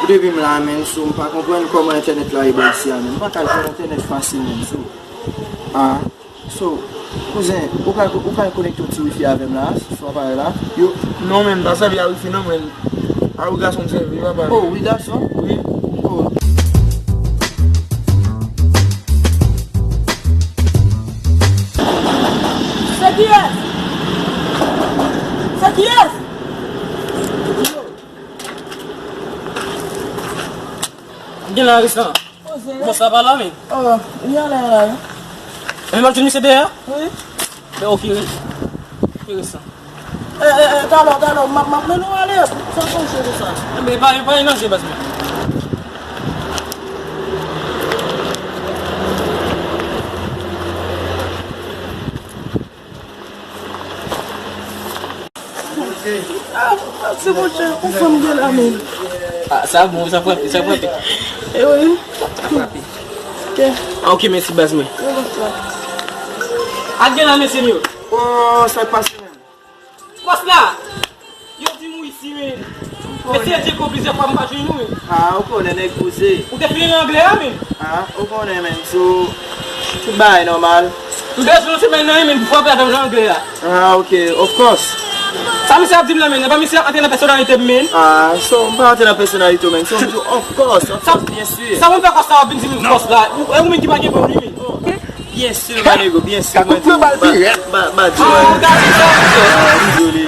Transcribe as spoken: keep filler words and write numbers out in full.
Depi m la, menn, so, m pa konprann kòman entènèt la ye bò isi a, menn. M pa ka jwenn entènèt fasil, menn, so. Ah, so, kouzen, ou ka, ou ka konekte yon ti wifi avè m la, sou aparèy la? Yo. Non, menn, m pa sèvi a wifi, non, menn. A wi, gason, m sèvi, papa. Oh, wi, gason? Wi. Oh. Se kiyès? Se kiyès? Gen la resan. Poze. Bon, sa pa la, men. Oh, li anlè la, wi. Men m ap jwenn misye dèyè? Wi. Ben, ok, re-, ok, resan. Eh, eh, eh, talò, talò, m ap, m ap mennen w ale. Sa w sonje de sa? Enben, pa, pa gen danje, baz mwen. Ah, se monchè, ou fanm gen la menm. Ah, sa bon, sa frape, sa frape. E wi. Sa frape. Ok. Ah, ok, mèsi, baz mwen. Yo, baz la. Ak gen la, mesye m yo. Oh, sa k pase menm? Kòs la! Yo di m ou isi, men. Mesye Djeko, plizyè fwa m pa jwenn ou, men. Ah, ou konnen nèg poze. Ou te fini nan anglè a, men? Ah, ou konnen, menn, so, tout bagay nòmal. M bezwen yon semèn nan, men, pou frape avè m nan anglè a. Ah, ok, of course. Sa misye ap di m la, men, e pa misye ap antre nan pèsonalite m, men. Ah, so, m pa antre nan pèsonalite w, men, so, m di w, of course, of course, byen si. Sa pou m fè kòs la, w ap vin di m kòs la. Ou, e ou menm ki pa gen bon, wi, men. Byen si, my nigga, byen si, mwen di w. Ba, ba, ba, di mwen. Ah, ou gade sa, ah, dezole.